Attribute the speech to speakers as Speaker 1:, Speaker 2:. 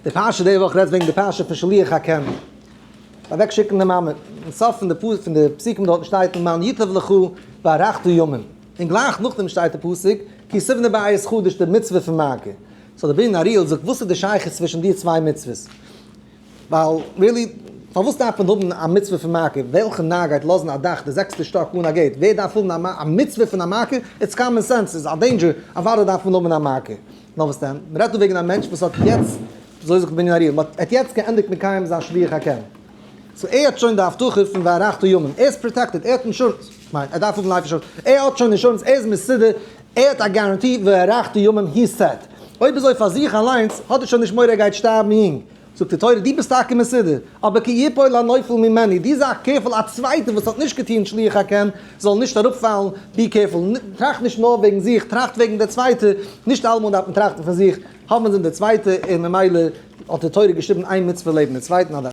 Speaker 1: די פרשה די וואך רעדט וועגן די פרשה פון שילוח הקן, אוועקשיקן די מאמע, אין סוף פון די פון די פסוקים דארטן שטייט למען ייטב לך והארכת ימים, און גלייך נאכדעם שטייט די פסוק כי תבנה בית חדש די מצוה פון מעקה, so דער בנין אריאל זאגט וואס איז די שייכות צווישן די צוויי מצוות? ווייל really פארוואס דארף מען האבן א מצוה פון מעקה? וועלכע נאר גייט לאזן א דאך די זעקסטע שטאק אן א gate? ווער דארף האבן א מצוה פון א מעקה? It's common sense, ס'איז א danger, אוודאי דארף מען האבן א מעקה. נאר וואס דען? מ'רעדט דא וועגן א מענטש וואס האט יעצט, אזוי זאגט בנין אריאל, מ'האט האט יעצט געענדיגט מקיים זיין שילוח הקן. So ער האט שוין די הבטחה פון והארכת ימים, ער איז protected, ער האט אינשורענס, כ'מיין ער דארף האבן life insurance, ער האט שוין אינשורענס, ער איז מסודר, ער האט א guarantee והארכת ימים, he's set. אויב אזוי פאר זיך אליינס האט ער שוין נישט מורא ער גייט שטארבן יונג. זאגט די תורה דו ביסט טאקע מסודר, אבער כי יפול הנופל ממנו, דו זיי careful א צווייטער וואס האט נישט געטון שילוח הקן זאל נישט אראפפאלן, be careful, טראכט נישט נאר וועגן זיך, טראכט וועגן דער צווייטער, נישט אלעמאל דארף מען טראכטן פון זיך, האבן אונז אין דער צווייטער, און ממילא האט די תורה געשריבן איין מצוה לעבן דעם צווייטן.